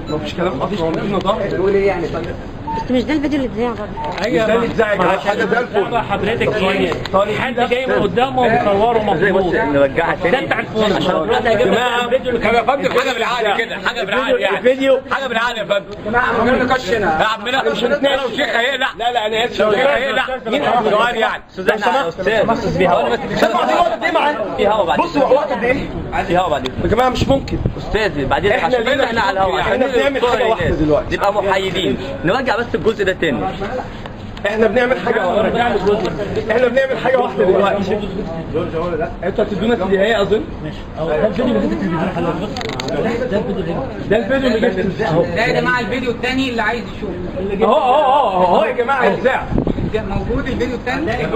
مفيش كلام اصلا، وقفنا ظهر. بيقول ايه يعني؟ طيب بس مش ده الفيديو اللي اتذاع برضه. مش ده اللي اتذاع يا جماعة، حاجة زي الفل. حضرتك ثواني، حد جاي من قدامه ومصوره مظبوط، نرجعها ده تاني بتاع الفون. عشان دلوقتي هجيب لك الفيديو اللي طب يا فندم حاجة بالعقل كده، حاجة بالعقل يعني، الفيديو حاجة بالعقل يا فندم. يا جماعة من غير نقاش هنا يا عمنا مش هنتناقش. لو شيخ هيقلع، لا لا انا اسف، لو شيخ هيقلع سؤال يعني. استاذ في هوا بس، سبع دي وقت ايه معانا؟ في هوا بعدين. بص هو وقت قد ايه؟ في هوا بعدين يا جماعة مش ممكن. استاذ بعدين احنا عشان لينا احنا على الهوا، احنا عشان بنعمل الصورة حاجة واحدة للناس. دلوقتي. نبقى محايدين، نرجع بس الجزء ده تاني. احنا بنعمل حاجة واحدة، احنا بنعمل حاجة واحدة دلوقتي. انتوا هتدونا النهاية اظن. ماشي، ده الفيديو اللي جبت التلفزيون حضرتك، ده الفيديو اللي ده الفيديو اللي جبت اهو. لا يا جماعة الفيديو الثاني اللي عايز يشوفه اهو اهو اهو يا جماعة اتذاع. موجود الفيديو الثاني.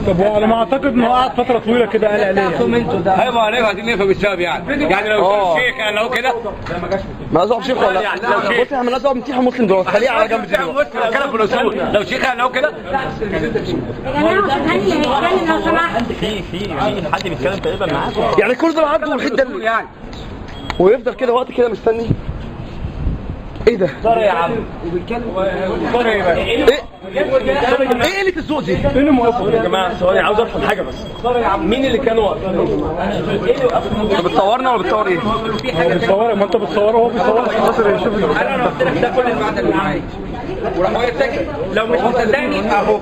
طب هو على ما اعتقد انه قعد فترة طويلة كده قال عليه يعني. ايوه عليكم، عايزين نفهم السبب يعني. يعني لو الشيخ قال له كده ما دعوه بشيخ ولا بص، احنا مالناش دعوه بمسيح مسلم دلوقتي، خليه على جنب دلوقتي. بتكلم في الاصول، لو شيخ قال له كده. يا جماعة استاذ هاني اللي هيتكلم لو سمحت. في حد بيتكلم تقريبا معاك يعني، كل ده عنده والحتة ده يعني ويفضل كده وقت كده مستني. ايه ده؟ يا عم ايه ايه قلة الذوق دي؟ فين الموافق يا جماعة؟ ثواني عاوز افهم حاجة بس. مين اللي كان واقف؟ انت بتصورنا ولا بتصور ايه؟ هو بيصور، ما انت بتصوره وهو بيصور عشان خاطر يشوف. انا قلت لك ده كل المعدن اللي معايا، وراح واقف ساكت. لو مش مصدقني اهو.